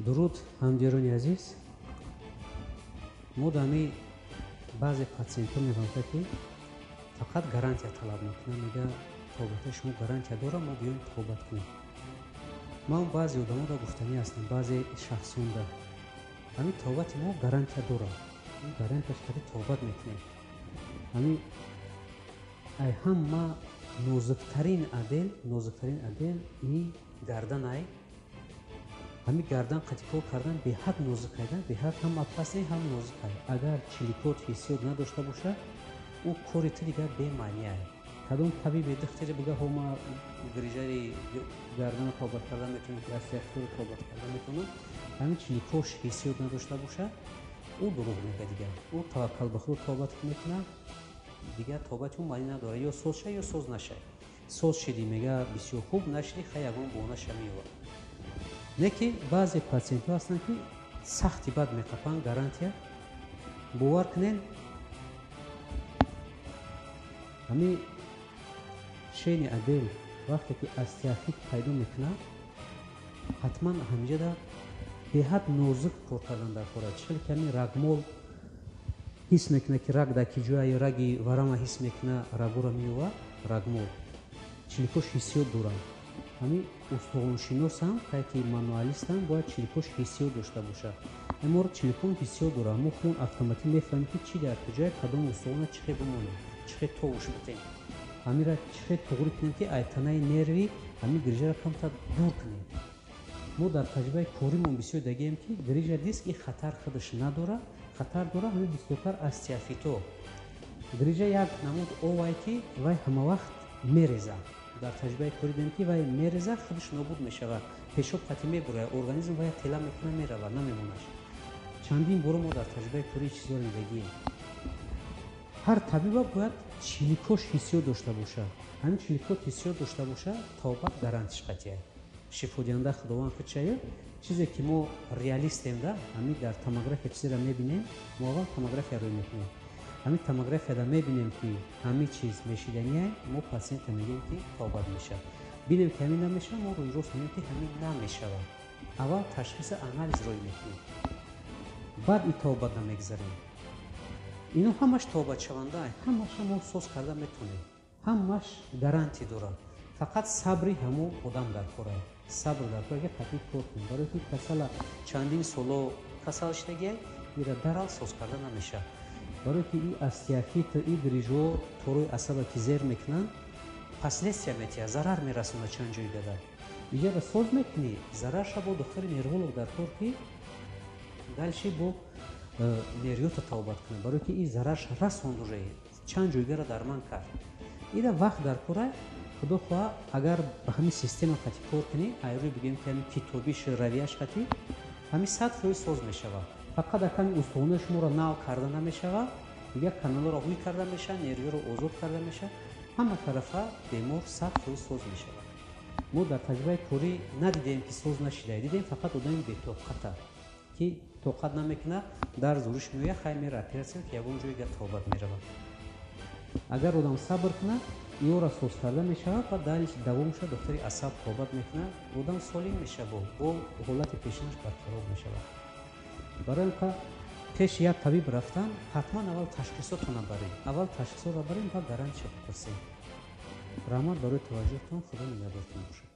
Дуруд, ҳамдиёрони азиз. Мо дами баъзе патсиентҳо мегӯянд, ки фақат гарантия талаб мекунанд, мегӯяд, тобатаи шумо гарантия дорад, мо биёем тобат кунем. Ман баъзе одамода гуфтанӣ ҳастам, баъзе шахсонда, ҳамин тобати мо гарантия дорад, гарантияш кади тобат мекунем. Ҳамин ай ҳама нозуктарин отдел, нозуктарин отдел и гардан ай. Ҳамин гардан қати кор кардан беҳад нозук айда, беҳад ҳам опасный, ҳам нозук ай. Агар чиликот ҳиссиёт надошта бошад, ӯ кори ту дигар бемаъни ай. Кадом табибе духтаре бига, ҳо, ма грижаи гардана тобат кардан метавонам, ки остеоартритро тобат кардан метавонам, ҳамин чиликош ҳиссиёт надошта бошад, ӯ дурӯғ мегӯяд. Дигар ӯ таваккал ба худ тобат мекунад, дигар тобати ӯ маънӣ надорад. Ё соз шай, ё соз нашай. Соз шидӣ, мега, бисёр хуб, нашидӣ, хай, ягон бонаша меёвад. Не ки баъзе патсиентҳо ҳастанд, ки сахти бад меқапанд гарантия. Бовар кунед, ҳамин шейный отдел вақте ки остеоартрит пайдо мекунад, ҳатман ҳамиҷада беҳад нозук кор кардан дар кора. Чӣ хеле ки ҳамин рагмол ҳис мекунад, ки раг дар ки ҷоя, раги варама ҳис мекунад, рагура меёвад, рагмол чиликош ҳиссиёт доранд. Ҳамин устухоншиносам, ки мануалистам, бояд чиликош ҳиссиёт дошта бошад. Амор чиликон ҳиссиёт дорад, мо хун автоматӣ мефаҳмем, ки чӣ дар куҷое, кадом устухона чӣ хел бимонем, чӣ хел товуш битем, ҳамира чӣ хел туғрӣ кунем, ки ай танаи нерви ҳамин грижаро камтар дур кунем. Мо дар таҷрибаи коримон бисёр дагием, ки грижа диск и хатар худаш надорад, хатар дорад ҳамин бисёртар остеофито. Грижа як намуд овай, ки вай ҳамавақт мерезад. Дар таҷрибаи корӣ дидем, ки вай мерезад, худаш нобуд мешавад, пешоб қатӣ мебурояд, организм вай тела мекунад, меравад, намемонаш. Чандин боро мо дар таҷрибаи кории чизҳоро дидагием. Ҳар табиба бояд чиликош ҳиссиёт дошта бошад. Ҳамин чиликот ҳиссиёт дошта бошад, тобат гарантиш қатъия. Шифодиҳанда Худованд худшая. Чизе ки мо реалистем да, ҳамин дар томография чизеро мебинем, мо аввал томография рӯй мекунем. Ҳамин томографияда мебинем, ки ҳамин чиз мешидания, мо патсиента мегӯем, ки тобат мешавад. Бинем, ки ҳамин намешавад, мо рӯи рост мегӯем, ки ҳамин намешавад. Аввал ташхиси анализ рӯй мекунем, баъд и тобат намегзарем. Ино ҳамаш тобатшаванда, ҳамаша мо соз карда метавонем, ҳамаш гарантия дорад. Фақат сабри ҳамон одам дар кора, сабр дар кора, ки қатъӣ кор кунем, барое ки касала чандин соло касал шидагия, ира дарал соз карда намешавад, барое ки и остеофит, и грижо торои асаба ки зер мекунанд, последствия метиҳад, зарар мерасонад чанд ҷои гада. Иҷара соз мекунӣ, зарарша бо духтари нерволог дар кор, ки дальше бо нервиёта табобат кунад, барое ки и зарарша расонд, уже чанд ҷойгара дарман кард. Ира вақт дар кора. Худо хоҳа, агар ба ҳамин система қатӣ кор кунӣ, айрӯй бигӯем, ки ҳамин китобиш равияш қатӣ, ҳамин 100% соз мешавад. Фақат аками устухонаи шуморо нав карда намешавад, дигар каналҳоро ҳуй карда мешавад, нервиро озод карда мешавад, ҳама тарафа бемор 100% соз мешавад. Мо дар таҷрибаи корӣ надидем, ки соз нашида, дидем фақат одами бетоқата, ки тоқат намекунад, дар зуриш меояд, хай, мера оператсия, ки ягон ҷои гар тобат меравад. Агар одам сабр кунад, иёра соз карда мешавад ва далиш давом шуда, духтари асаб тобат мекунад, одам солим мешавад, бо ҳолати пешинаш барқарор мешавад. Барои ин ка пеши як табиб рафтан, ҳатман аввал ташхисотона барем, аввал ташхисотро барем, баъд гарантиша бипурсем. Раҳмат барои таваҷҷӯҳтон, Худо нигаҳдортон бошад.